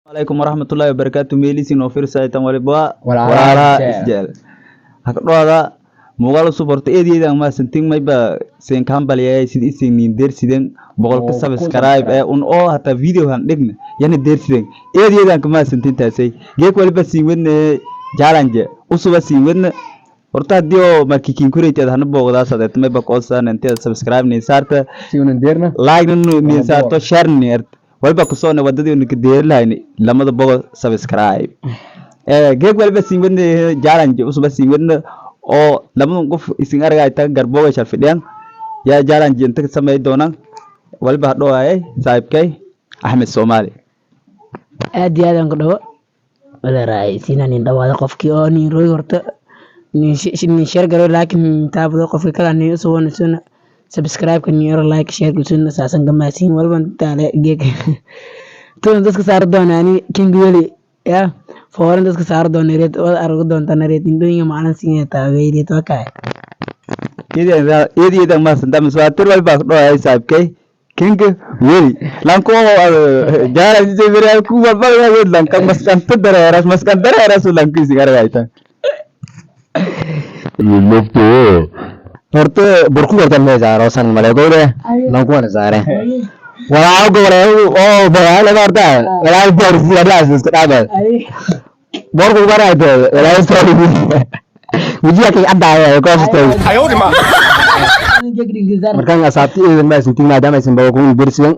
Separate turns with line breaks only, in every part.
Alaykum waraxmatullaahi wabarakaatu. Meelisin oo firsaytan waliba
Walaalaha
walaalaha
isjecel.
Isjecel hakadhooda muuqaal cusub. Horta eedyada mahadsantiin, mayba sen kambaliyay sida isin deersiden 100-ka
Oo, kun
subscribe ee un oo hataa video han dhigna yana deersiden. Eedyadan ka mahadsantiin. Taasay geek waliba siin wedne challenge usuba siin wedne. Horta haddii oo markii kinkureyteed hana booqdaas adeet, mayba koosaan inteeda subscribe ni saarta
si unan deerna
like ni
Lama
saarto,
boqol.
Share ni ert waliba kusoona wadadii una ka deeri lahayni 200 subscribe. Geeg waliba siin wedne challenge usuba siin wedne oo lamadan qof isin argay tan garbooga shal fidhiyaan yaa challenge inta ka samey doonaan. Waliba hadhowaayay saaxiibkay Axmed Soomaali.
Aad iyo aad aan ku dhawo wadaaraay siina nin dhawaada qofkii oo nin rooy horta nin share garo, laakiin taabado qofkii kala nin usoo wanasuna subscribe ka nin yaro, like, share kusuna saasan gamaasiin walba taale. Geek tuna dadka saar doona ani King Weli ya fooran dadka saar doona reed wada argo doonta reed indooyinka macalin siin taageereed waa kaay.
Eedyada mahadsantaa maswaatir. Waliba hadhowaayay saaxiibkay King Weli lanko challenge beriyaa ku walba lanka maskanta dareeras maskan dareeras lanku isin argaytan.
Horta burku horta me saaro san male gowre lankuwana saare walaa gowre oo baraale horta walaa boor si adaas iska dhaaba borku baraayte walaa sorry wajiga kay caddaaya koostay. Markaan asaabti eedan ma sintiin maadaama aysan bawa kun dersidan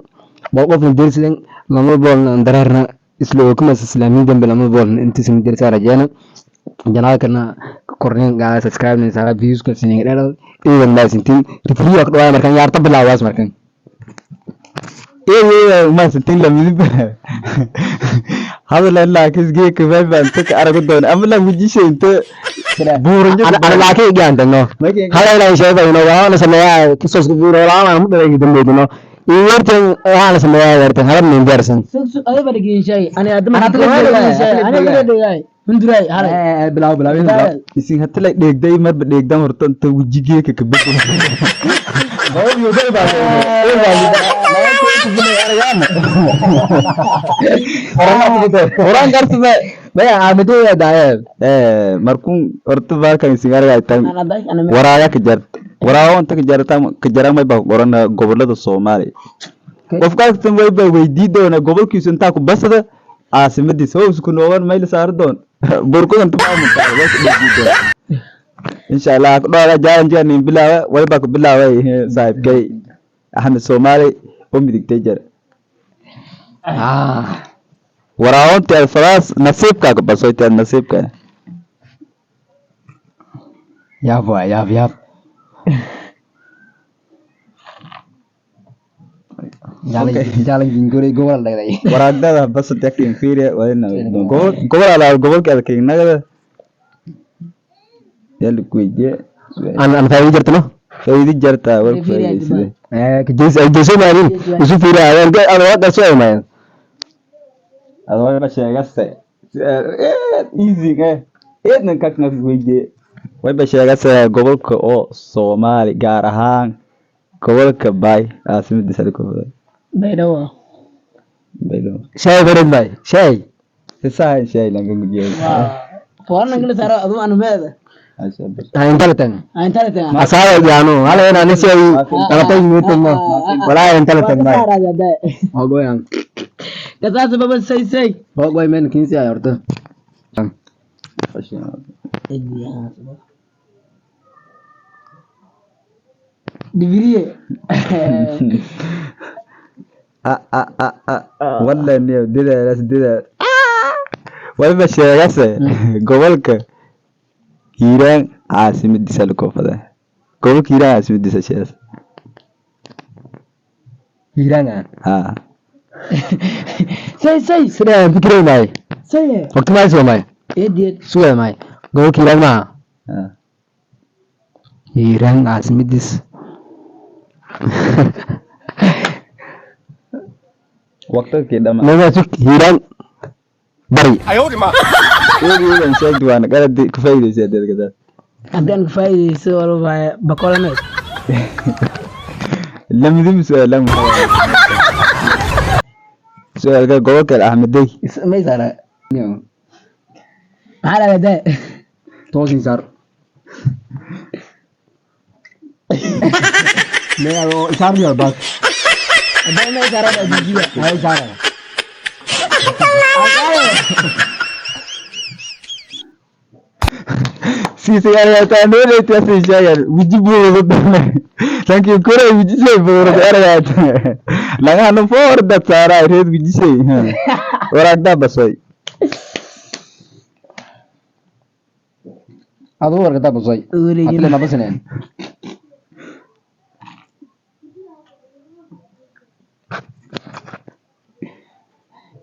100 qof dersidan lama bool dareerna isla oo kuma islaamiin dambe lama bool intiisan dersaa rajeena janaalkana korneen gaa subscribe ne saara views ka sineen dheer eedan ma sintiin review ka dhawaay. Markaan yaarta bilaawaas markaan.
Eedyada mahadsantiin lamidib hadal laakiin geeka mayba inta ka arago doona ama la wajisha inta buuranyo.
Ana laakiin gaantano hala ilaa sheegayno waa la sameeyaa kisos buuro wala ma dhalay dambeydino iyo wartan waxaa la sameeyaa wartan hala min diyaarsan.
Sug, adiga baa dhegeynshay ani hadda
Ana
ma
hadda
ani ma dhegay hunduray halay.
Bilaw bilaw bilaw.
Isin hatala dheegday marba dheegdan horta inta wejigeeka ka bedel. Quraan garsada.
Maya aamadooda daayeen.
Markun horta baalkan isin argaytan waraaga ka jart waraaga inta ka jarta ka jaran may baa qorana gobolada Soomaaliya. Qofkaas way baa weydii doona gobolkiisu intaa ku basada caasimadiisa hoos ku noogan mayl saar doon burkudan inta baa muntaa way ku dhigi doona insha Allah. Ku dhawaada challenge nin bilaawa. Way baa ku bilaaway saaxiibkay Axmed Soomaali oo midigtay jar waraawonti alfalaas nasiibkaa ku basoyta nasiibka.
Yaab waa yaab yaab. Jalan jingure gobol dhagday.
Waraagdada basad yakin fiiriya wadina gobol gobol ala gobolka adkaynagada yalla ku weydiye.
An faa'iido jirtano.
Faa'iido jartaa war ku faa'iidaysade.
Jees ay jeeso maalin isu fiiriya an an waa qarso ay maayan.
Adoo sheegase easy eednan kakna weydiye wayba sheegase gobolka oo Soomaali, gaar ahaan gobolka Baay, caasimadiisa la
Baydhabo.
Baydhabo.
Shay barid bay shay.
Sisaha shay lanka gujiyo.
Fooran kala saaro adu anu meeda.
Ha intalatan.
Intalatan.
Asaaba jaano hala ina nisay qalatay miitno walaa intalatan bay hogoyan.
Kasaas baba say say.
Hogoy men kinsi ay horta.
Digriye.
Walla niyo didaas didaa waliba sheegase gobolka Hiiraan caasimadiisa la koofada gobolka Hiiraan caasimadiisa sheegase.
Hiiraan ah.
Ha.
Say say.
Sida aan fikiraynaay.
Say.
Waqti maay soo maay.
Eediyad.
Sugaa maay gobolka Hiiraan maaha.
Ha.
Hiiraan caasimadiis.
Waqtigii dhama.
Meegaa sug Hiiraan bari.
Eedan sheegdi waana qaladi ku faa'iidaysaa dadka.
Haddii aan ka faa'iidaysto walba bakolameed.
Lamidi su'aal. Su'aalka gobolka Axmedey.
May saara.
Maxaa dhahdaa daa?
Toosin saar. May adoo saarniyo baas.
Haddana may saaraan ajijiga.
May saara.
Siisigaargaataanooleytiasisheegan wiji buurada dame laakiin koray wijisay buurada eragaat lagahana foordad saaraa reed wijisay waraagdaa basoy.
Aduu warkataa basay.
Wareegin.
Hatile nabasineen.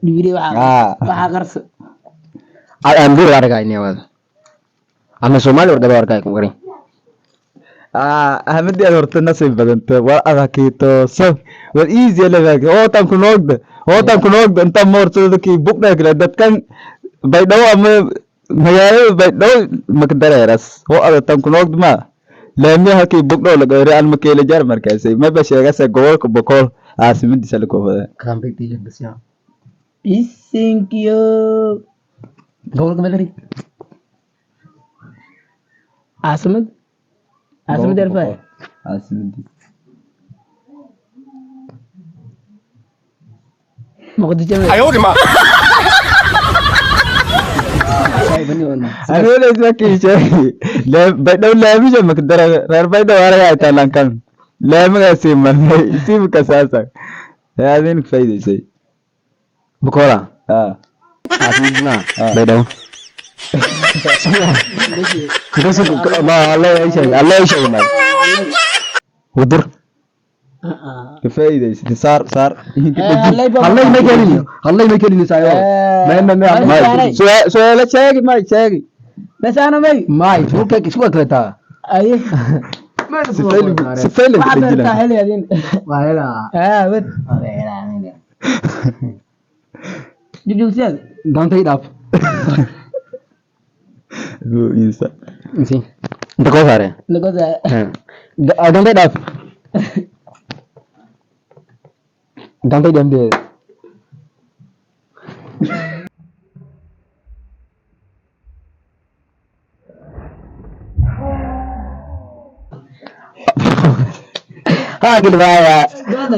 Dhibiri waxaa
Ah.
waxaa qarso.
Aan buur argay niyawaad. Ama Soomaali wargada argay ku garin.
Ahmadi aad horta nasiib badanta war adakito so war easy level hootan ku noogda hootan ku noogda inta moorsada kii bugdha kale dadkan Baydhabo ama magaalada Baydhabo makdareeras hoo adatan ku noogda ma laamiya halkii bugdho la gawri aan makeela jar markaasay maba sheegase gobolka Bokool caasimadiisa la koofada.
Competition bas yaa.
Isinkiyo.
Gobolka Melari.
Caasimad. Caasimad erfaa.
Caasimadiisa.
Muqdisho may.
Anoleys markii sheegay Baydhabo laamisha makdara reer Baydhabo aragaa taalankan laamigaasi marnay isiibka saasa adin faa'iidaysay.
Bukola.
Ah.
Caasimad
Ah.
Baydhabo. Bas ma Allah ya sheeg Allah ya sheeg ma. Wadur.
Ka faa'iidaysay saar saar.
Allah ma kelin. Allah ma kelin saayo. Ma ma ma.
Ma saaray.
Su'aalo sheegi may sheegi.
Bas ana may.
Ma isku ka isku kaleta.
Aye.
Sifayl sifayl.
Waxaa beertaa xili adin.
Waa hela.
Ah, wad. Jujugsiyaad.
Gantay dhaaf.
Insa.
Si. Inta ko saare.
Nagoda.
Gantay dhaaf. Gantay dambe. Ha gilbaya.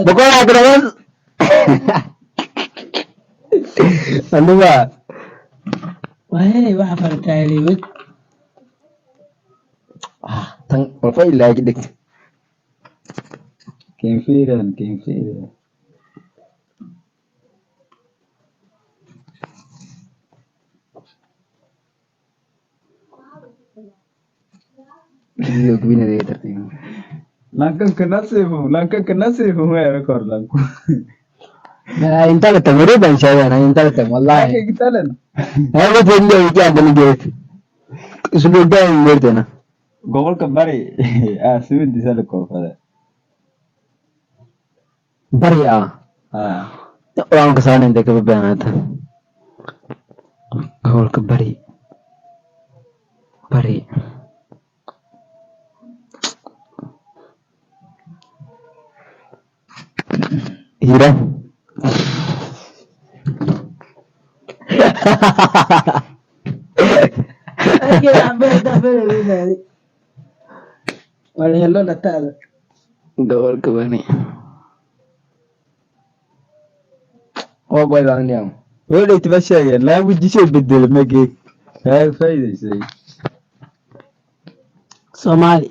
Bokola gilbaya. Anduba.
Waay, waxaa fartaa xili wad.
Tan walfa ilaa dhigta.
Keen fiiran keen fiiran.
Video gubinada tartiib.
Lankanka nasiifu lankanka nasiifu weera kor lanku.
Inta la tamari ban sheegana inta la tam wallahi.
Lankanka talan.
Hada fadhiyo inta aan geet. Islu daan meertana.
Gobolka Bari caasimadiisa la koofada.
Bari ah.
Ah.
Waan ka saarnay inta ka baanaata. Gobolka Bari. Bari. Hiiraan.
Wala helo dhataada.
Gobolka Bari. Oo goy baan yaam.
Weli ba sheegeen laa wejishay bedel mage haa faa'iidaysay.
Soomaali.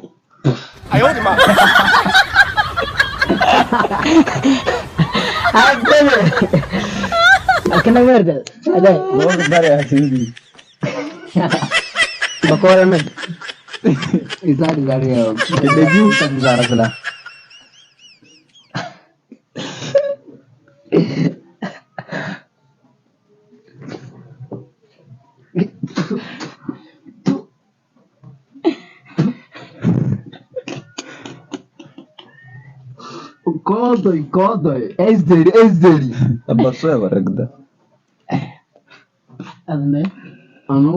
Akana weerda. Aday.
Gobolka Bari caasimadiisa.
Bakool ma.
Isaar isaar yaam. Deji saara sala. Kodoy kodoy. Esderi esderi.
Basoo waragda.
Adne.
Anu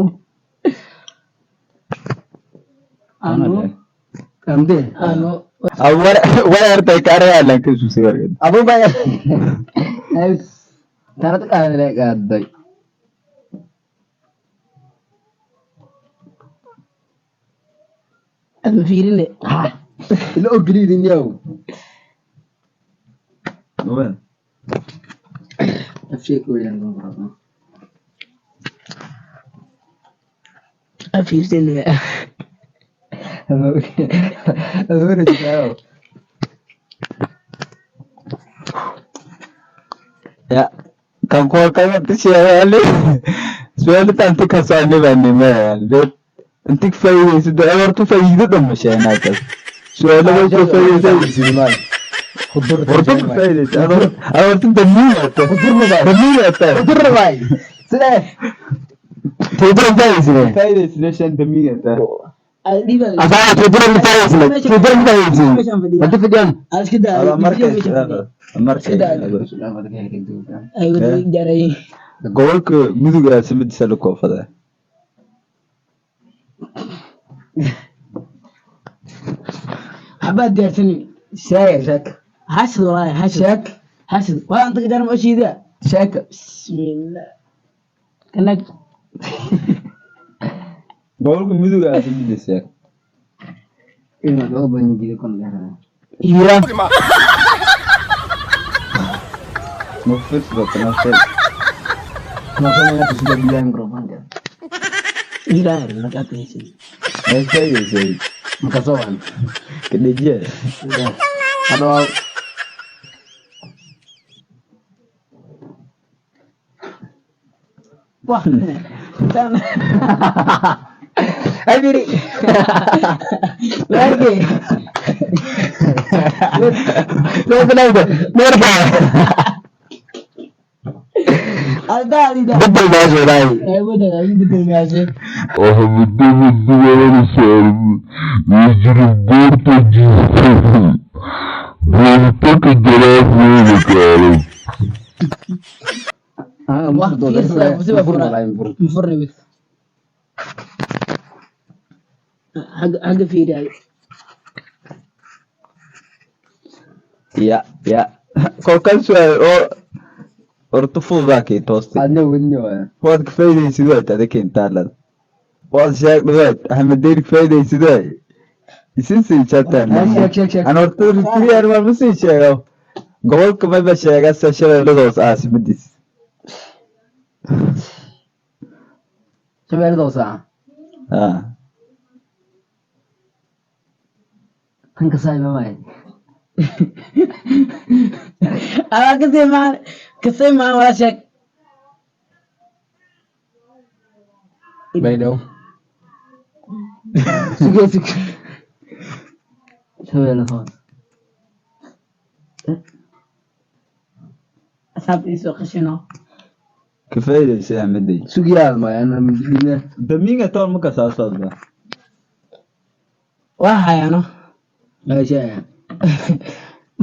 Anu.
amde.
Anu.
War war artay ka aragaa lanka isu sii wargad.
Abu ba. Taanad qaaday qaaday.
Adma fiirine.
Ila ogoliidin yow.
Mubin.
Afsheek weeyaan kan.
A fiirsine.
Ya kan kolkan inta sheegay su'aal inta ka saanibani ma inta ka faa'iidaysid horta faa'iido dhan ma sheegnaataas su'aalo way ka faa'iidaysid horta ka faa'iidaysid horta damiinata damiinata
Sidee? Tuuburan faa'iidaysid.
Faa'iidaysid shan damiinata.
Asaa tuuburan faa'iidaysid. Tuuburan faa'iidaysid. Wada fidyan.
Markay gobolka Mudug caasimadiisa la koofada.
Waxbaad diyaarsanin.
Sheeg sheeg.
Xasad walaahi xasad.
Sheeg.
Xasad waa anta gajar ma oshiida.
Sheeg.
Bismillah kanag.
Gobolka Mudug caasimadiisa.
Ilma loo bangiyo kon dheerada.
Iiraan.
Ma fiirsado tanashay.
Ma soo ma tusida biyaha microphone-ka.
Iiraan markaad haysid.
Ay faa'iidaysay.
Ma ka soo waan.
Ka dhejiye.
Hadhow.
Wah. Tan.
Ay biri.
Large.
Loo bilowda. Meerka.
Alda alida.
Bedel baa soo daay.
Ay wada ay bedel maashe.
Ah,
Wah, fiirsa, musiba fura. Mfurni wis. Xagga fiiri ay.
Ya ya kolkan su'aal oo horta fududaa kii toostay.
Adna wadni waa.
Waad ka faa'iidaysid waad ada keentaa waad sheeg dhawaad Axmed Deeri ka faa'iidaysid waay isin sii jartaan.
Sheeg sheeg sheeg.
Aan horta rutiyaan waan ma sii sheego gobolka mayba sheega se Shabeellada Hoose caasimadiis.
Shabeellada Hoose.
Ah.
Tan ka saay ma waay.
Ala kasii maan kasii maan wala sheeg.
Baydhow. Suge suge. Shabeellada Hoose.
Asxaabta ii soo qashino.
Ka faa'iidaysay Axmed Deeri.
Sugiyaal ma ana midna.
Damiinga toon ma kasaasaadba.
Waa hayaano.
Meesha.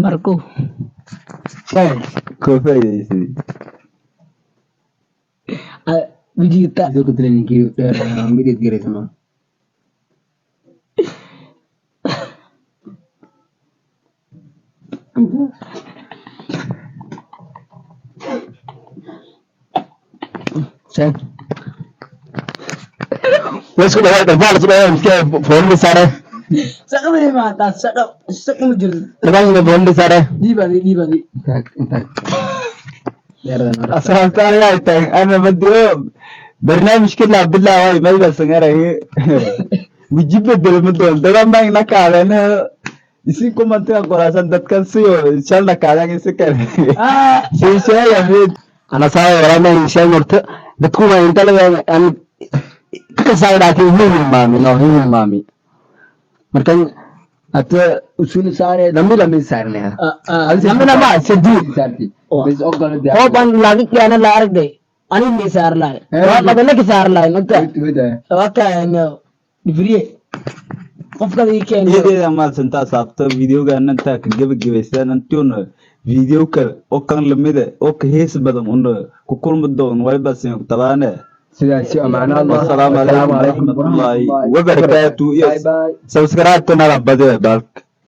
Marku.
Sheeg.
Ka faa'iidaysay.
Wejiga.
Sidoo kale ninkii dheer midid gareysma. Sheeg. Wasku dhawaad dhawaad isku dhawaad miskee foolni saare.
Shaqadii ma taas shaqo shaqo ma jirto.
Dhawaad foolni saare.
Dhiibadi dhiibadi.
Intaag intaag. Dheeradan.
Asxaabta ayaa tahay ana madiyo barnaamijka laa bilaaway mayba sangaray wiji bedel ma doon dada maan na kaadeen isin kumantiga qoraasan dadkan siyo shalna kaadeen isi kale sii sheega mid.
Ana saa walaa sheeg horta dadku waa inta laga aan ka saa dhaafi hilmaami no hilmaami markan ata usuni saare lami lami saarne
Lami
lama sadi saarti bas ogol
Hoob aan laaga keena la aragday. Ani mi saar lahay. Waa qabana ka saar lahay magta. Waa ka dhifriye. Qofka ii keenay.
Iyadeeda mahadsantaa saabta videogan intaa ka gebagabaysaan intuuna video kale oo kan lamida oo ka hees badan una ku kulmi doon waliba sin tabaane.
Sidaas iyo amaano Allah.
Wassalaamu calaykum waraxmatullaahi wabarakaatu. Iyo subscribe-ta nala badiya baalka.